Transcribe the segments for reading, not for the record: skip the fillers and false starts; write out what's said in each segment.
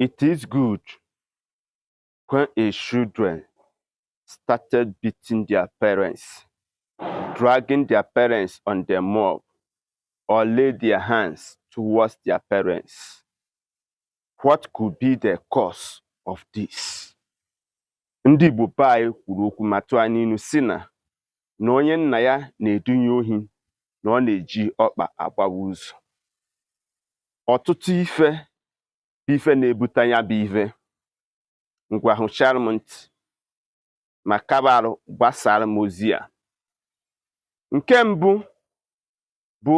It is good when a children started beating their parents, dragging their parents on the mud, or lay their hands towards their parents. What could be the cause of this? Ndị Igbo be anyị kwuru okwu ma tụọ n'ilu si na onye nna ya na-edunye ohi na ọ na-eji ọkpa agbawa ụzọ. Ọtụtụ ife bụ ife na-ebute ya bụ ife. Ngwa, hụchara m ntị ma kaba arụ gbasara m ozi a. Nke mbụ bụ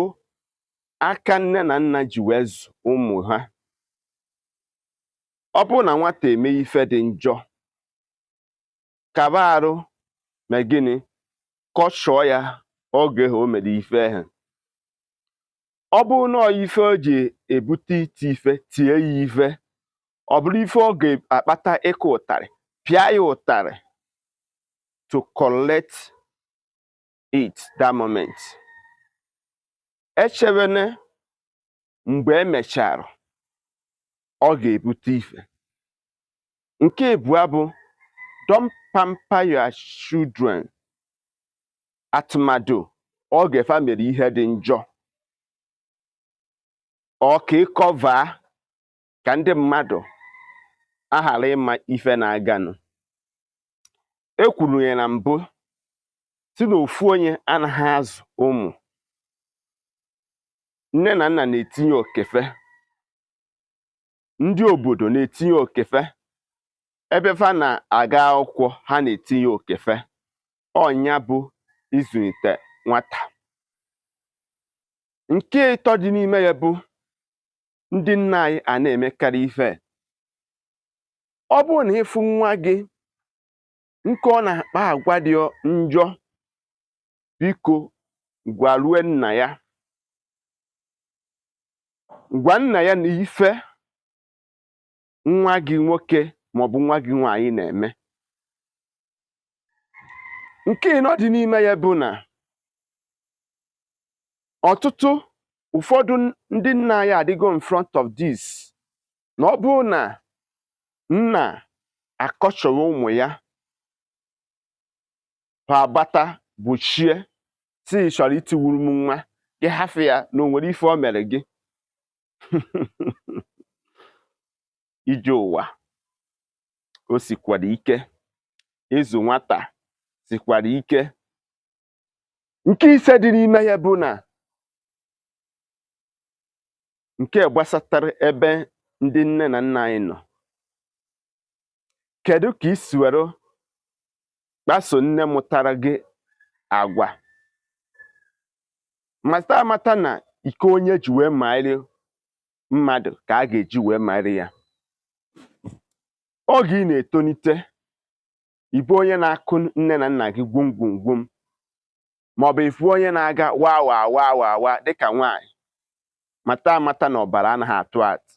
aka nne na nna ji wee zụ ụmụ ha. Ọ bụrụ na nwata eme ife dị njọ, kaba arụ mee gịnị? Kọchọọ ya oge o mere ife ahụ. Ọ bụrụ na ọ ife o ji ebute iti ife, tie ya ife. Ọ bụrụ ife ọ ga-akpata ịkụ ụtarị, pịa ya ụtarị to collect it that moment. Echewene mgbe emechara ọ ga-ebute ife. Nke ịbụọ bụ don't pamper your children atụmadụ oge fa mere ihe dị njọ, ọ ka ị cover ka ndị mmadụ aghara ịma ife na-aganụ. E kwuru ya na mbụ si na ofu onye anaghị azụ ụmụ. Nne na nna na-etinye okefe, ndị obodo na-etinye okefe, ebe fa na-aga akwụkwọ ha na-etinye okefe. Ọ nya bụ ịzụlite nwata. Nke ịtọ dị n'ime ya bụ ndị nna anyị a na-emekarị ife. Ọ bụrụ na ịfụ nwa gị nke ọ na-akpa agwa dị njọ, biko gwarue nna ya, gwa nna ya na ife nwa gị nwoke maọbụ nwa gị nwaanyị na-eme. Nke ịnọ dị n'ime ya bụ na ọtụtụ ụfọdụ ndị nna anyị adịgo in front of this, na ọ bụrụ na nna akọchọrọ ụmụ ya, ha agbata gbochie si ị chọrọ itiwuru m nwa gị, hafụ ya na o nwere ife o mere gị. Ije ụwa o sikwara ike, ịzụ nwata sikwara ike. Nke ise dị n'ime ya bụ na nke gbasatara ebe ndị nne na nna anyị nọ, kedu ka i si were kpaso nne mụtara gị agwa? Mata amata na iko onye ji wee maịrị mmadụ ka a ga-eji wee maịrị ya. Oge ị na-etonite, ị bụ onye na-akụ nne na nna gị gwom gwom gwom, maọbụ ịfụ onye na-aga waa waa waa waa waa dịka nwaanyị, mata amata na ọbara anaghị atụ atụ,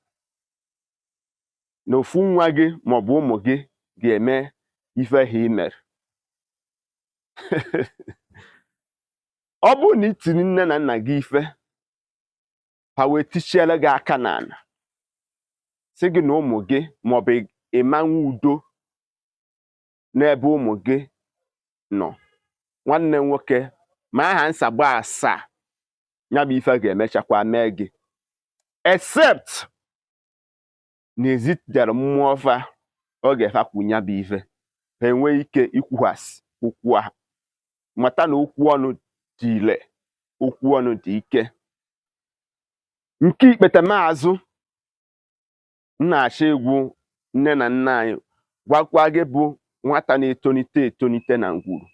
na ofu nwa gị maọbụ ụmụ gị ga-eme ife ha i mere. Ọ bụrụ na i tiri nne na nna gị ife, ha wee tichiere gị aka n'ala sị gị na ụmụ gị maọbụ ịmanwe udo n'ebe ụmụ gị nọ, nwanne nwoke, ma aha nsagbu asaa ya bụ ife ga-emechakwa mee gị, except na ezitere mmụọ fa oge fa kwu ya bụ ife, ha enweghị ike ikwughasị okwu ahụ. Mata na okwu ọnụ dị ile, okwu ọnụ dị ike. Nke ikpetemazụ m na-achọ ịgwụ nne na nna anyị, gwakwa gị bụ nwata na-etonite etonite na ngwuru,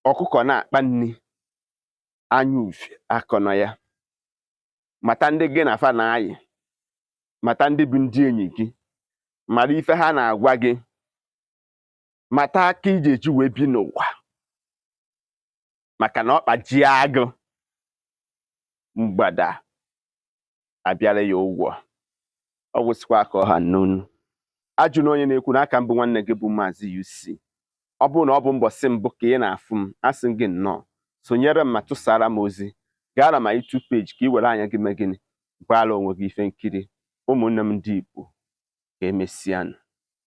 ọkụkọ na-akpa nri anya ufie akọnọ ya. Mata ndị gị na fa na-ayị, mata ndị bụ ndị enyi gị, mara ife ha na-agwa gị, mata aka iji eji wee bi n'ụwa, maka na ọ kpajie agụ mgbada abịara ya ụgwọ. Ọ gwụsịkwa ka ọ ha n'onu. Ajụ na onye na-ekwu n'aka mbụ nwanne gị bụ Maazị UC. Ọ bụrụ na ọ bụ mbọsị mbụ ka ị na-afụ m, asị m gị nnọọ, sonyere m ma tụsara m ozi. Gaa na ma YouTube page ka ị were anya gị mee gịnị, gbaara onwe gị ife nkiri. Ụmụnne m ndị Igbo, ka emesịanụ.